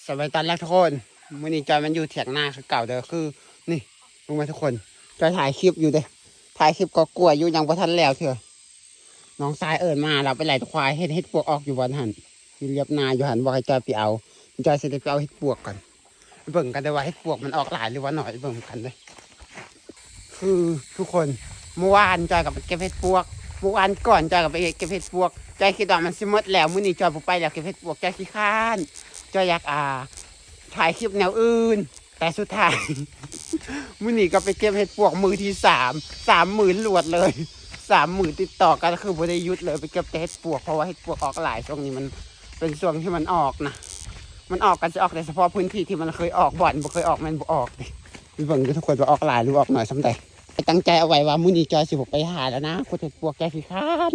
ສະບາຍດີຕອນແລງທຸກຄົນ. ມື້ນີ້ຈອຍມາຢູ່ຖຽງນາຄືເກົ່າເດີ. ຄືນີ້ ເບິ່ງມາທຸກຄົນ, ຈອຍຖ່າຍຄລິບຢູ່ເດ້, ຖ່າຍຄລິບກໍກົວຢູ່ ຍັງບໍ່ທັນແລ້ວເທື່ອ. ນ້ອງຊາຍເອີ້ນມາ ລາວໄປໄລ່ຄວາຍ ເຫັນເຫັດປວກອອກຢູ່ບ່ອນຫັ້ນ, ຢູ່ລຽບນາຢູ່ຫັ້ນ, ບອກໃຫ້ຈອຍໄປເອົາ. ຈອຍຊິໄດ້ໄປເອົາເຫັດປວກກ່ອນ. ເບິ່ງກັນເດີວ່າເຫັດປວກມັນອອກຫຼາຍຫຼືວ່າໜ້ອຍ, ເບິ່ງກັນເດີ. ຄືທຸກຄົນ, ມື້ວານຈອຍກໍໄປເກັບເຫັດປວກ, ມື້ວານກ່ອນຈອຍກໍໄປເກັບເຫັດປວກ. ຈອຍຄິດວ່າມັນຊິໝົດແລ້ວ, ມື້ນີ້ຈອຍບໍ່ໄປແລ້ວເກັບເຫັດປວກ, ຈອຍຂີ້ຄ້ານ. ຈອຍຢາກ ອ່າ ຖ່າຍຄລິບແນວອື່ນ, ແຕ່ສຸດທ້າຍ ມື້ນີ້ກໍໄປເກັບເຫັດປວກມື້ທີສາມ, ສາມມື້ລວດເລີຍ, ສາມມື້ຕິດຕໍ່ກັນ ຄືບໍ່ໄດ້ຢຸດເລີຍ, ໄປເກັບແຕ່ເຫັດປວກ. ເພາະວ່າເຫັດປວກອອກຫຼາຍ, ຊ່ວງນີ້ມັນເປັນຊ່ວງທີ່ມັນອອກນະ, ມັນອອກກໍຊິອອກແຕ່ສະເພາະພື້ນທີ່ທີ່ມັນເຄີຍອອກ, ບ່ອນບໍ່ເຄີຍອອກມັນບໍ່ອອກເດ້. ໄປເບິ່ງເດີທຸກຄົນ ວ່າອອກຫຼາຍຫຼືອອກໜ້ອຍສ່ຳໃດ. ໄປຕັ້ງໃຈເອົາໄວ້ວ່າມື້ນີ້ຈອຍຊິບໍ່ໄປຫາແລ້ວນະ, ຂຸດເຫັດປວກ, ຈອຍຂີ້ຄ້ານ.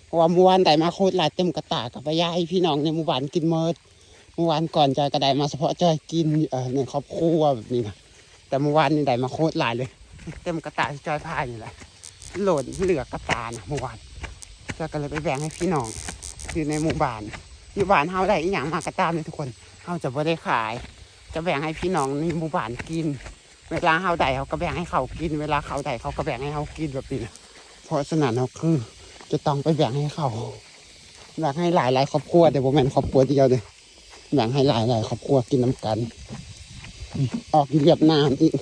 ເພາະວ່າມື້ວານໄດ້ມາໂຄດຫຼາຍເຕັມກະຕາ, ກໍໄປຢາຍພີ່ນ້ອງໃນໝູ່ບ້ານກິນໝົດ. ມື້ວານກ່ອນຈອຍກໍໄດ້ມາສະເພາະຈອຍກິນ ເອີ ໃນຄອບຄົວແບບນີ້ນະ, ແຕ່ມື້ວານນີ້ໄດ້ມາໂຄດຫຼາຍເລີຍ, ເຕັມກະຕາທີ່ຈອຍພາຍນີ້ແຫຼະ, ໂຫຼນເຫຼືອກະຕານະມື້ວານ. ຈອຍກໍເລີຍໄປແບ່ງໃຫ້ພີ່ນ້ອງຢູ່ໃນໝູ່ບ້ານ. ຢູ່ບ້ານເຮົາໄດ້ອີ່ຫຍັງມາກໍຕາມເດີທຸກຄົນ, ເຮົາຈະບໍ່ໄດ້ຂາຍ, ຈະແບ່ງໃຫ້ພີ່ນ້ອງໃນໝູ່ບ້ານກິນ. ເວລາເຮົາໄດ້ເຮົາກໍແບ່ງໃຫ້ເຂົາກິນ, ເວລາເຂົາໄດ້ເຂົາກໍແບ່ງໃຫ້ເຮົາກິນ ແບບນີ້ນະ. ເພາະສະນັ້ນເຮົາຄືຈະຕ້ອງໄປແບ່ງໃຫ້ເຂົາ, ແບ່ງໃຫ້ຫຼາຍໆຄອບຄົວເດ້, ບໍ່ແມ່ນຄອບຄົວດຽວເດ້, ແບ່ງໃຫ້ຫຼາຍໆຄອບຄົວກິນນຳກັນ. ອອກຢູ່ລຽບນ້ຳອີກ.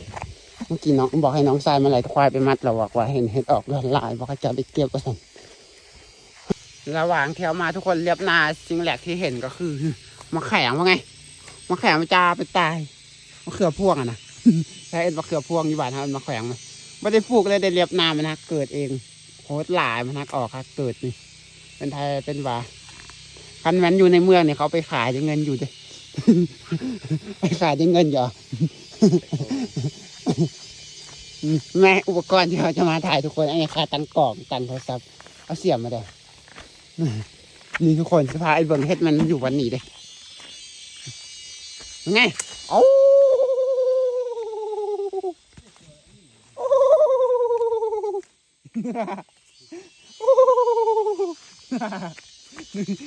ເມື່ອກີ້ນ້ອງ ບອກໃຫ້ນ້ອງຊາຍມາໄລ່ຄວາຍໄປມັດ, ລາວບອກວ່າເຫັນເຫັດອອກຫຼາຍ, ບອກໃຫ້ເຈົ້າໄປເກັບວ່າຊັ້ນ. ລະຫວ່າງທີ່ເຮົາມາທຸກຄົນ, ລຽບນາສິ່ງແລກທີ່ເຫັນກໍຄືໝາກແຂງວ່າໄງ, ໝາກແຂງມັນຈະເປັນຕາຍ, ມະເຂືອພວງຫັ້ນນະ. ຖ້າເອີ້ນມະເຂືອພວງ, ຢູ່ບ້ານເຮົາເອີ້ນໝາກແຂງ. ບໍ່ໄດ້ປູກເລີຍເດ້, ລຽບນາມັນຫາກເກີດເອງ, ໂຄດຫຼາຍ, ມັນຫາກອອກຫາກເກີດນີ້. ເປັນໄທເປັນວ່າ ຄັນແມ່ນຢູ່ໃນເມືອງນີ້ ເຂົາໄປຂາຍໄດ້ເງິນຢູ່ເດ້, ໄປຂາຍໄດ້ເງິນຢູ່. ແມ່ ອຸປະກອນທີ່ເຮົາຈະມາຖ່າຍທຸກຄົນ, ອັນນີ້ຂາຕັ້ງກ້ອງ, ຕັ້ງໂທລະສັບ, ເອົາສຽມມາເດີ. ນີ້ທຸກຄົນ, ຊິພາໄປເບິ່ງເຫັດມັນຢູ່ວັນນີ້ເດ້. ໄງ? ໂອ້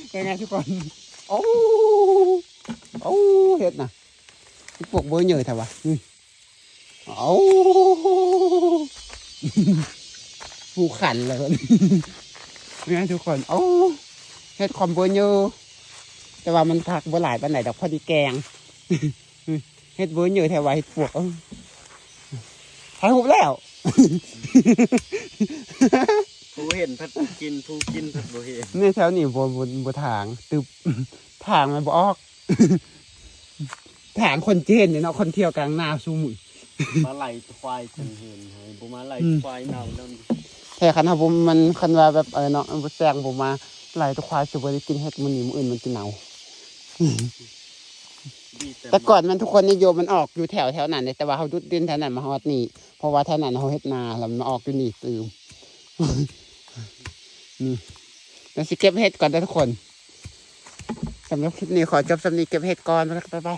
ເປັນໄງທຸກຄົນ? ໂອ້ ໂອ້ ເຫັດນະ, ພວກເບີເຍີແທ້ວະ. ນີ້ ເອົາ ຜູ້ຂັນເລີຍ ນີ້ທຸກຄົນ. ເອົາ ເຫັດຄອມເບີເຍີ, ແຕ່ວ່າມັນຜັກບໍ່ຫຼາຍປານໃດດອກ, ພໍດີແກງ. ເຫັດເບີເຍີແທ້ວ່າເຫັດປວກ. ເອີ ຖ່າຍຮູບແລ້ວ. ຜູ້ເຫັນພັດບໍ່ກິນ, ຜູ້ກິນພັດບໍ່ເຫັນ. ໃນແຖວນີ້ບໍ່ ບໍ່ ບໍ່ຖາງ, ຕຶບ ຖາງມັນບໍ່ອອກ. ຖາງຄົນຈະເຫັນເນາະ, ຄົນທ່ຽວກາງນາຊຸມື້. ມາໄລ່ຄວາຍຈັ່ງເຫັນ, ໃຫ້ບໍ່ມາໄລ່ ອືມ ຄວາຍເນົ່ານຳ. ແທ້ຄັນເຮົາບໍ່ ມັນ ຄັນວ່າແບບ ເອີ ເນາະ ບໍ່ແຊງ ບໍ່ມາໄລ່ຄວາຍ ຊິບໍ່ໄດ້ກິນເຫັດມື້ນີ້, ມື້ອື່ນມັນຊິເນົ່າ. ດີແຕ່ ແຕ່ກ່ອນມັນ ທຸກຄົນນິຍົມມັນອອກຢູ່ແຖວ ແຖວນັ້ນເດ້, ແຕ່ວ່າເຮົາດຸດດິນແຖວນັ້ນມາຮອດນີ້, ເພາະວ່າແຖວນັ້ນເຮົາເຮັດນາ ແລ້ວມັນມາອອກຢູ່ນີ້ຕື່ມ. ນີ້ ແລ້ວຊິເກັບເຫັດກ່ອນເດີ້ທຸກຄົນ. ສຳລັບຄລິບນີ້ຂໍຈົບສ່ຳນີ້, ເກັບເຫັດກ່ອນ, ບາຍບາຍ.